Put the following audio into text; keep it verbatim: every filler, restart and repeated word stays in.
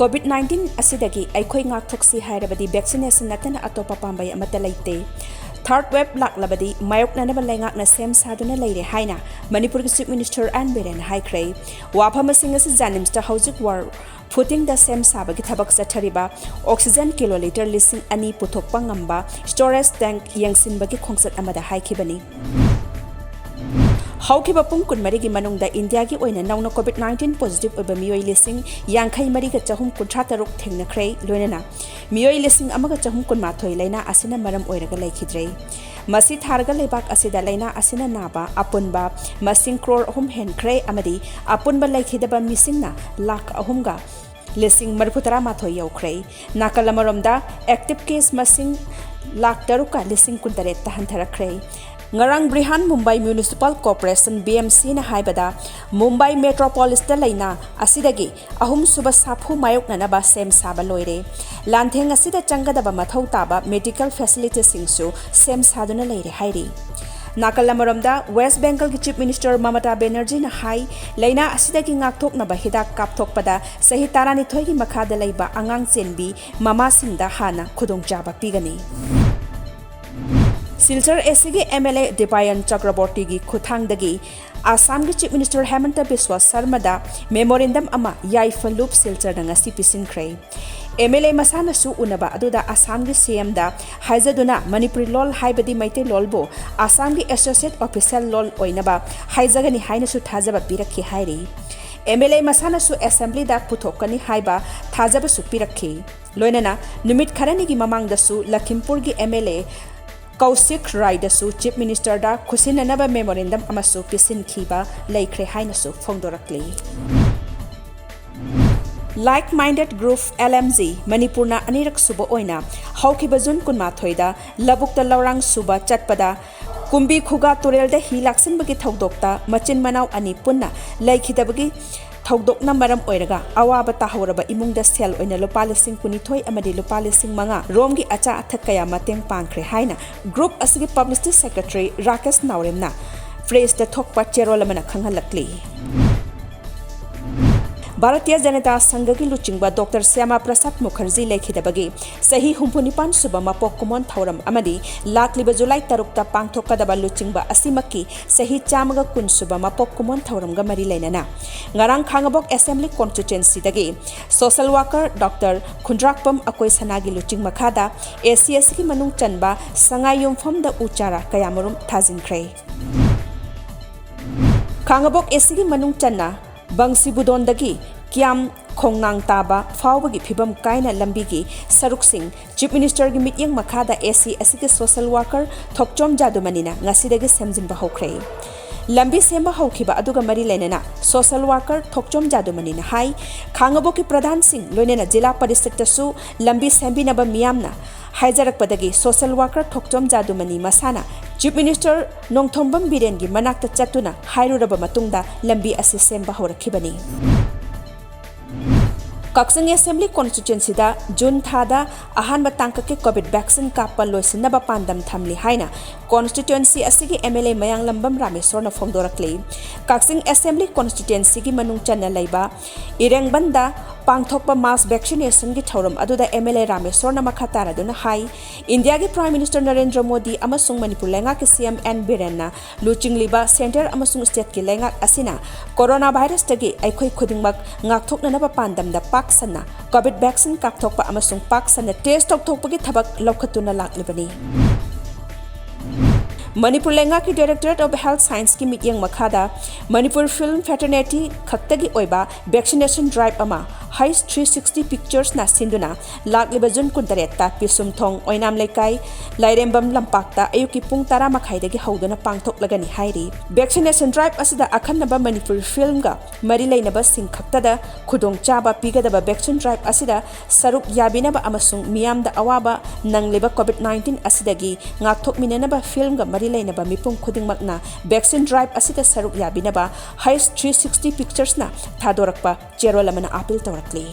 COVID nineteen ꯑꯁꯤꯗꯒꯤ ꯑꯩꯈꯣꯏ ꯉꯥꯛꯊꯣꯛꯁꯤ ꯍꯥꯏꯔꯕꯗꯤ vaccination ꯅꯠꯇꯅ ꯑꯇꯣꯞꯄ ꯄꯥꯝꯕꯩ ꯑꯃꯠꯇ ꯂꯩꯇꯦ꯫ Third wave ꯂꯥꯛꯂꯕꯗꯤ ꯃꯥꯌꯣꯛꯅꯅꯕ ꯂꯩꯉꯥꯛꯅ ꯁꯦꯝ ꯁꯥꯗꯨꯅ ꯂꯩꯔꯦ ꯍꯥꯏꯅ ꯃꯅꯤꯄꯨꯔꯒꯤ Chief Minister ꯑꯦꯟ ꯕꯤꯔꯦꯟꯅ ꯍꯥꯏꯈ꯭ꯔꯦ꯫ ꯋꯥꯐꯝꯁꯤꯡ ꯑꯁꯤ JNIMSꯇ ꯍꯧꯖꯤꯛ ꯋꯥꯔ footingꯗ ꯁꯦꯝ ꯁꯥꯕꯒꯤ ꯊꯕꯛ ꯆꯠꯊꯔꯤꯕ oxygen kilolitre ꯂꯤꯁꯤꯡ ꯑꯅꯤ ꯄꯨꯊꯣꯛꯄ ꯉꯝꯕ storage tank ꯌꯦꯡꯁꯤꯟꯕꯒꯤ ꯈꯣꯡꯆꯠ ꯑꯃꯗ ꯍꯥꯏꯈꯤꯕꯅꯤ꯫ ꯍꯧꯈꯤꯕ ꯄꯨꯡ ꯀꯨꯟꯃꯔꯤꯒꯤ ꯃꯅꯨꯡꯗ ꯏꯟꯗꯤꯌꯥꯒꯤ ꯑꯣꯏꯅ ꯅꯧꯅ COVID nineteen positive ꯑꯣꯏꯕ ꯃꯤꯑꯣꯏ ꯂꯤꯁꯤꯡ ꯌꯥꯡꯈꯩ ꯃꯔꯤꯒ ꯆꯍꯨꯝ ꯀꯨꯟꯊ꯭ꯔꯥ ꯇꯔꯨꯛ ꯊꯦꯡꯅꯈ꯭ꯔꯦ꯫ ꯂꯣꯏꯅꯅ ꯃꯤꯑꯣꯏ ꯂꯤꯁꯤꯡ ꯑꯃꯒ ꯆꯍꯨꯝ ꯀꯨꯟꯃꯥꯊꯣꯏ ꯂꯥꯏꯅꯥ ꯑꯁꯤꯅ ꯃꯔꯝ ꯑꯣꯏꯔꯒ ꯂꯩꯈꯤꯗ꯭ꯔꯦ꯫ ꯃꯁꯤ ꯊꯥꯔꯒ ꯂꯩꯕꯥꯛ ꯑꯁꯤꯗ ꯂꯥꯏꯅꯥ ꯑꯁꯤꯅ ꯅꯥꯕ ꯑꯄꯨꯟꯕ ꯃꯁꯤꯡ ꯀ꯭ꯔꯣꯔ ꯑꯍꯨꯝ ꯍꯦꯟꯈ꯭ꯔꯦ ꯑꯃꯗꯤ ꯑꯄꯨꯟꯕ ꯂꯩꯈꯤꯗꯕ ꯃꯤꯁꯤꯡꯅ ꯂꯥꯈ ꯑꯍꯨꯝꯒ ꯂꯤꯁꯤꯡ ꯃꯔꯤꯐꯨ ꯇꯔꯥ ꯃꯥꯊꯣꯏ ꯌꯧꯈ꯭ꯔꯦ꯫ ꯅꯥꯀꯜ ꯑꯃꯔꯣꯝꯗ, active case ꯃꯁꯤꯡ ꯂꯥꯈ ꯇꯔꯨꯛꯀ ꯂꯤꯁꯤꯡ ꯀꯨꯟꯇꯔꯦꯠꯇ ꯍꯟꯊꯔꯛꯈ꯭ꯔꯦ꯫ ꯉꯔꯥꯡ ꯕ꯭ꯔꯤꯍꯥꯟ ꯃꯨꯝꯕꯥꯏ Municipal Corporation, BMCꯅ ꯍꯥꯏꯕꯗ, ꯃꯨꯝꯕꯥꯏ metropolisꯇ ꯂꯥꯏꯅꯥ ꯑꯁꯤꯗꯒꯤ ꯑꯍꯨꯝꯁꯨꯕ ꯁꯥꯐꯨ ꯃꯥꯌꯣꯛꯅꯅꯕ ꯁꯦꯝ ꯁꯥꯕ ꯂꯣꯏꯔꯦ꯫ ꯂꯥꯟꯊꯦꯡ ꯑꯁꯤꯗ ꯆꯪꯒꯗꯕ ꯃꯊꯧ ꯇꯥꯕ medical facilityꯁꯤꯡꯁꯨ ꯁꯦꯝ ꯁꯥꯗꯨꯅ ꯂꯩꯔꯦ ꯍꯥꯏꯔꯤ꯫ ꯅꯥꯀꯜ ꯑꯃꯔꯣꯝꯗ, West Bengalꯒꯤ Chief Minister ꯃꯃꯇꯥ ꯕꯦꯅꯔꯖꯤꯅ ꯍꯥꯏ, ꯂꯥꯏꯅꯥ ꯑꯁꯤꯗꯒꯤ ꯉꯥꯛꯊꯣꯛꯅꯕ ꯍꯤꯗꯥꯛ ꯀꯥꯞꯊꯣꯛꯄꯗ ꯆꯍꯤ ꯇꯔꯥꯅꯤꯊꯣꯏꯒꯤ ꯃꯈꯥꯗ ꯂꯩꯕ ꯑꯉꯥꯡ ꯆꯦꯟꯕꯤ ꯃꯃꯥꯁꯤꯡꯗ ꯍꯥꯟꯅ ꯈꯨꯗꯣꯡꯆꯥꯕ ꯄꯤꯒꯅꯤ꯫ ꯁꯤꯜꯆꯔ ACꯒꯤ MLA ꯗꯤꯄꯥꯌꯟ ꯆꯀ꯭ꯔꯕꯣꯔꯇꯤꯒꯤ ꯈꯨꯠꯊꯥꯡꯗꯒꯤ ꯑꯁꯥꯝꯒꯤ Chief Minister ꯍꯦꯃꯟꯇ ꯕꯤꯁ꯭ꯋ ꯁꯔꯃꯗ memorandum ꯑꯃ ꯌꯥꯏꯐ ꯂꯨꯞ ꯁꯤꯜꯆꯔꯗ ꯉꯁꯤ ꯄꯤꯁꯤꯟꯈ꯭ꯔꯦ꯫ MLA ꯃꯁꯥꯅꯁꯨ ꯎꯅꯕ ꯑꯗꯨꯗ ꯑꯁꯥꯝꯒꯤ CMꯗ ꯍꯥꯏꯖꯗꯨꯅ ꯃꯅꯤꯄꯨꯔꯤ ꯂꯣꯜ ꯍꯥꯏꯕꯗꯤ ꯃꯩꯇꯩꯂꯣꯜꯕꯨ ꯑꯁꯥꯝꯒꯤ associate official ꯂꯣꯜ ꯑꯣꯏꯅꯕ ꯍꯥꯏꯖꯒꯅꯤ ꯍꯥꯏꯅꯁꯨ ꯊꯥꯖꯕ ꯄꯤꯔꯛꯈꯤ ꯍꯥꯏꯔꯤ꯫ MLA ꯃꯁꯥꯅꯁꯨ assemblyꯗ ꯄꯨꯊꯣꯛꯀꯅꯤ ꯍꯥꯏꯕ ꯊꯥꯖꯕꯁꯨ ꯄꯤꯔꯛꯈꯤ꯫ ꯂꯣꯏꯅꯅ ꯅꯨꯃꯤꯠ ꯈꯔꯅꯤꯒꯤ ꯃꯃꯥꯡꯗꯁꯨ ꯂꯈꯤꯝꯄꯨꯔꯒꯤ MLA ꯀꯧꯁꯤꯛ ꯔꯥꯏꯗꯁꯨ Chief Ministerꯗ ꯈꯨꯠꯁꯤꯟꯅꯅꯕ memorandum ꯑꯃꯁꯨ ꯄꯤꯁꯤꯟꯈꯤꯕ ꯂꯩꯈ꯭ꯔꯦ ꯍꯥꯏꯅꯁꯨ ꯐꯣꯡꯗꯣꯔꯛꯂꯤ꯫ Like Minded Group, LMG, ꯃꯅꯤꯄꯨꯔꯅ ꯑꯅꯤꯔꯛ ꯁꯨꯕ ꯑꯣꯏꯅ ꯍꯧꯈꯤꯕ ꯖꯨꯟ ꯀꯨꯟꯃꯥꯊꯣꯏꯗ ꯂꯧꯕꯨꯛꯇ ꯂꯧꯔꯥꯡ ꯁꯨꯕ ꯆꯠꯄꯗ ꯀꯨꯝꯕꯤ ꯈꯨꯒꯥ ꯇꯨꯔꯦꯜꯗ ꯍꯤ ꯂꯥꯛꯁꯤꯟꯕꯒꯤ ꯊꯧꯗꯣꯛꯇ ꯃꯆꯤꯟ ꯃꯅꯥꯎ ꯑꯅꯤ ꯄꯨꯟꯅ ꯂꯩꯈꯤꯗꯕꯒꯤ ꯊꯧꯗꯣꯛꯅ ꯃꯔꯝ ꯑꯣꯏꯔꯒ ꯑꯋꯥꯕ ꯇꯥꯍꯧꯔꯕ ꯏꯃꯨꯡꯗ ꯁꯦꯜ ꯑꯣꯏꯅ ꯂꯨꯄꯥ ꯂꯤꯁꯤꯡ ꯀꯨꯟꯅꯤꯊꯣꯏ ꯑꯃꯗꯤ ꯂꯨꯄꯥ ꯂꯤꯁꯤꯡ ꯃꯉꯥ ꯔꯣꯝꯒꯤ ꯑꯆꯥ ꯑꯊꯛ ꯀꯌꯥ ꯃꯇꯦꯡ ꯄꯥꯡꯈ꯭ꯔꯦ ꯍꯥꯏꯅ group ꯑꯁꯤꯒꯤ publicity secretary ꯔꯥꯀꯦꯁ ꯅꯥꯎꯔꯦꯝꯅ pressꯇ ꯊꯣꯛꯄ ꯆꯦꯔꯣꯜ ꯑꯃꯅ ꯈꯪꯍꯜꯂꯛꯂꯤ꯫ ꯚꯥꯔꯇꯤꯌ ꯖꯅꯇꯥ ꯁꯪꯘꯒꯤ ꯂꯨꯆꯤꯡꯕ ꯗꯣꯛꯇꯔ ꯁ꯭ꯌꯥꯃꯥ ꯄ꯭ꯔꯁꯥꯗ ꯃꯨꯈꯔꯖꯤ ꯂꯩꯈꯤꯗꯕꯒꯤ ꯆꯍꯤ ꯍꯨꯝꯐꯨ ꯅꯤꯄꯥꯟ ꯁꯨꯕ ꯃꯄꯣꯛ ꯀꯨꯝꯑꯣꯟ ꯊꯧꯔꯝ ꯑꯃꯗꯤ ꯂꯥꯛꯂꯤꯕ ꯖꯨꯂꯥꯏ ꯇꯔꯨꯛꯇ ꯄꯥꯡꯊꯣꯛꯀꯗꯕ ꯂꯨꯆꯤꯡꯕ ꯑꯁꯤꯃꯛꯀꯤ ꯆꯍꯤ ꯆꯥꯝꯃꯒ ꯀꯨꯟ ꯁꯨꯕ ꯃꯄꯣꯛ ꯀꯨꯝꯑꯣꯟ ꯊꯧꯔꯝꯒ ꯃꯔꯤ ꯂꯩꯅꯅ ꯉꯔꯥꯡ ꯈꯥꯉꯕꯣꯛ ꯑꯦꯁꯦꯝꯕ꯭ꯂꯤ ꯀꯣꯟꯁꯇꯤꯇ꯭ꯋꯦꯟꯁꯤꯗꯒꯤ ꯁꯣꯁꯦꯜ ꯋꯥꯔꯀꯔ ꯗꯣꯛꯇꯔ ꯈꯨꯟꯗ꯭ꯔꯥꯛꯄꯝ ꯑꯀꯣꯏ ꯁꯅꯥꯒꯤ ꯂꯨꯆꯤꯡ ꯃꯈꯥꯗ ꯑꯦ ꯁꯤ ꯑꯁꯤꯒꯤ ꯃꯅꯨꯡ ꯆꯟꯕ ꯁꯉꯥꯏ ꯌꯨꯝꯐꯝꯗ ꯎ ꯆꯥꯔꯥ ꯀꯌꯥꯃꯔꯨꯝ ꯊꯥꯖꯤꯟꯈ꯭ꯔꯦ꯫ ꯈꯥꯉꯕꯣꯛ ꯑꯦ ꯁꯤꯒꯤ ꯃꯅꯨꯡ ꯆꯟꯅ ꯕꯪꯁꯤꯕꯨꯗꯣꯟꯗꯒꯤ ꯀꯤꯌꯥꯝ ꯈꯣꯡꯅꯥꯡ ꯇꯥꯕ ꯐꯥꯎꯕꯒꯤ ꯐꯤꯕꯝ ꯀꯥꯏꯅ ꯂꯝꯕꯤꯒꯤ ꯁꯔꯨꯛꯁꯤꯡ ꯆꯤꯐ ꯃꯤꯅꯤꯁꯇꯔꯒꯤ ꯃꯤꯠꯌꯦꯡ ꯃꯈꯥꯗ ꯑꯦ ꯁꯤ ꯑꯁꯤꯒꯤ ꯁꯣꯁꯦꯜ ꯋꯥꯔꯀꯔ ꯊꯣꯛꯆꯣꯝ ꯖꯥꯗꯨꯃꯅꯤꯅ ꯉꯁꯤꯗꯒꯤ ꯁꯦꯝꯖꯤꯟꯕ ꯍꯧꯈ꯭ꯔꯦ꯫ ꯂꯝꯕꯤ ꯁꯦꯝꯕ ꯍꯧꯈꯤꯕ ꯑꯗꯨꯒ ꯃꯔꯤ ꯂꯩꯅꯅ ꯁꯣꯁꯦꯜ ꯋꯥꯔꯀꯔ ꯊꯣꯛꯆꯣꯝ ꯖꯥꯗꯨꯃꯅꯤꯅ ꯍꯥꯏ, ꯈꯥꯉꯕꯣꯛꯀꯤ ꯄ꯭ꯔꯙꯥꯟꯁꯤꯡ ꯂꯣꯏꯅꯅ ꯖꯤꯂꯥ ꯄꯔꯤꯁꯠꯇꯁꯨ ꯂꯝꯕꯤ ꯁꯦꯝꯕꯤꯅꯕ ꯃꯤꯌꯥꯝꯅ ꯍꯥꯏꯖꯔꯛꯄꯗꯒꯤ ꯁꯣꯁꯦꯜ ꯋꯥꯔꯀꯔ ꯊꯣꯛꯆꯣꯝ ꯖꯥꯗꯨꯃꯅꯤ ꯃꯁꯥꯅ ꯆꯤꯐ ꯃꯤꯅꯤꯁꯇꯔ ꯅꯣꯡꯊꯣꯝꯕꯝ ꯕꯤꯔꯦꯟꯒꯤ ꯃꯅꯥꯛꯇ ꯆꯠꯇꯨꯅ ꯍꯥꯏꯔꯨꯔꯕ ꯃꯇꯨꯡꯗ ꯂꯝꯕꯤ ꯑꯁꯤ ꯁꯦꯝꯕ ꯍꯧꯔꯛꯈꯤꯕꯅꯤ꯫ ꯀꯛꯆꯤꯡ ꯑꯦꯁꯦꯝꯕ꯭ꯂꯤ ꯀꯣꯟꯁꯇꯤꯇ꯭ꯋꯦꯟꯁꯤꯗ ꯖꯨꯟ ꯊꯥꯗ ꯑꯍꯥꯟꯕ ꯇꯥꯡꯀꯛꯀꯤ ꯀꯣꯚꯤꯗ ꯚꯦꯛꯁꯤꯟ ꯀꯥꯞꯄ ꯂꯣꯏꯁꯤꯟꯅꯕ ꯄꯥꯟꯗꯝ ꯊꯝꯂꯤ ꯍꯥꯏꯅ ꯀꯣꯟꯁꯇꯤꯇ꯭ꯋꯦꯟꯁꯤ ꯑꯁꯤꯒꯤ ꯑꯦꯝ ꯑꯦꯜ ꯑꯦ ꯃꯌꯥꯡꯂꯝꯕꯝ ꯔꯥꯃꯦꯁꯣꯔꯅ ꯐꯣꯡꯗꯣꯔꯛꯂꯤ꯫ ꯀꯛꯆꯤꯡ ꯑꯦꯁꯦꯝꯕ꯭ꯂꯤ ꯀꯣꯟꯁꯇꯤꯇ꯭ꯋꯦꯟꯁꯤꯒꯤ ꯃꯅꯨꯡ ꯆꯟꯅ ꯂꯩꯕ ꯏꯔꯦꯡꯕꯟꯗ ꯄꯥꯡꯊꯣꯛꯄ ꯃꯥꯁ ꯚꯦꯛꯁꯤꯅꯦꯁꯟꯒꯤ ꯊꯧꯔꯝ ꯑꯗꯨꯗ ꯑꯦꯝ ꯑꯦꯜ ꯑꯦ ꯔꯥꯃꯦꯁꯣꯔꯅ ꯃꯈꯥ ꯇꯥꯔꯗꯨꯅ ꯍꯥꯏ, ꯏꯟꯗꯤꯌꯥꯒꯤ ꯄ꯭ꯔꯥꯏꯝ ꯃꯤꯅꯤꯁꯇꯔ ꯅꯔꯦꯟꯗ꯭ꯔ ꯃꯣꯗꯤ ꯑꯃꯁꯨꯡ ꯃꯅꯤꯄꯨꯔ ꯂꯩꯉꯥꯛꯀꯤ ꯁꯤ ꯑꯦꯝ ꯑꯦꯟ ꯕꯤꯔꯦꯟꯅ ꯂꯨꯆꯤꯡꯂꯤꯕ ꯁꯦꯟꯇꯔ ꯑꯃꯁꯨꯡ ꯁ꯭ꯇꯦꯠꯀꯤ ꯂꯩꯉꯥꯛ ꯑꯁꯤꯅ ꯀꯣꯔꯣꯅꯥ ꯚꯥꯏꯔꯁꯇꯒꯤ ꯑꯩꯈꯣꯏ ꯈꯨꯗꯤꯡꯃꯛ ꯉꯥꯛꯊꯣꯛꯅꯅꯕ ꯄꯥꯟꯗꯝꯗ ꯄꯥꯛ ꯁꯟꯅ ꯀꯣꯚꯤꯗ ꯚꯦꯛꯁꯤꯟ ꯀꯥꯞꯊꯣꯛꯄ ꯑꯃꯁꯨꯡ ꯄꯥꯛ ꯁꯟꯅ ꯇꯦꯁ ꯇꯧꯊꯣꯛꯄꯒꯤ ꯊꯕꯛ ꯂꯧꯈꯠꯇꯨꯅ ꯂꯥꯛꯂꯤꯕꯅꯤ꯫ ꯃꯅꯤꯄꯨꯔ ꯂꯩꯉꯥꯛꯀꯤ Directorate of Health Scienceꯀꯤ ꯃꯤꯠꯌꯦꯡ ꯃꯈꯥꯗ ꯃꯅꯤꯄꯨꯔ ꯐꯤꯜꯝ ꯐ꯭ꯔꯦꯇꯔꯅꯤꯇꯤ ꯈꯛꯇꯒꯤ ꯑꯣꯏꯕ ꯚꯦꯛꯁꯤꯅꯦꯁꯟ ꯗ꯭ꯔꯥꯏꯚ ꯑꯃ ꯍꯩꯁ ꯊ꯭ꯔꯤ ꯁꯤꯛꯁꯇꯤ ꯄꯤꯛꯆꯔꯁꯅ ꯁꯤꯟꯗꯨꯅ ꯂꯥꯛꯂꯤꯕ ꯖꯨꯟ ꯀꯨꯟꯇꯔꯦꯠꯇ ꯄꯤꯁꯨꯝꯊꯣꯡ ꯑꯣꯏꯅꯥꯝ ꯂꯩꯀꯥꯏ, ꯂꯥꯏꯔꯦꯝꯕꯝ ꯂꯝꯄꯥꯛꯇ ꯑꯌꯨꯛꯀꯤ ꯄꯨꯡ ꯇꯔꯥ ꯃꯈꯥꯏꯗꯒꯤ ꯍꯧꯗꯨꯅ ꯄꯥꯡꯊꯣꯛꯂꯒꯅꯤ ꯍꯥꯏꯔꯤ꯫ ꯚꯦꯛꯁꯤꯅꯦꯁꯟ ꯗ꯭ꯔꯥꯏꯚ ꯑꯁꯤꯗ ꯑꯈꯟꯅꯕ ꯃꯅꯤꯄꯨꯔ ꯐꯤꯜꯝꯒ ꯃꯔꯤ ꯂꯩꯅꯕꯁꯤꯡ ꯈꯛꯇꯗ ꯈꯨꯗꯣꯡꯆꯥꯕ ꯄꯤꯒꯗꯕ ꯚꯦꯛꯁꯤꯟ ꯗ꯭ꯔꯥꯏꯚ ꯑꯁꯤꯗ ꯁꯔꯨꯛ ꯌꯥꯕꯤꯅꯕ ꯑꯃꯁꯨꯡ ꯃꯤꯌꯥꯝꯗ ꯑꯋꯥꯕ ꯅꯪꯂꯤꯕ ꯀꯣꯚꯤꯗ ꯅꯥꯏꯟꯇꯤꯟ ꯑꯁꯤꯗꯒꯤ ꯉꯥꯛꯊꯣꯛꯃꯤꯟꯅꯅꯕ ꯐꯤꯜꯝꯒ ꯃꯔꯤ ꯂꯩꯅꯕ ꯃꯤꯄꯨꯝ ꯈꯨꯗꯤꯡꯃꯛꯅ ꯚꯦꯛꯁꯤꯟ ꯗ꯭ꯔꯥꯏꯚ ꯑꯁꯤꯗ ꯁꯔꯨꯛ ꯌꯥꯕꯤꯅꯕ ꯍꯩꯁ ꯊ꯭ꯔꯤ ꯁꯤꯛꯁꯇꯤ ꯄꯤꯛꯆꯔꯁꯅ ꯊꯥꯗꯣꯔꯛꯄ ꯆꯦꯔꯣꯜ ꯑꯃꯅ ꯑꯥꯄꯤꯜ ꯇꯧꯔꯛꯂꯤ꯫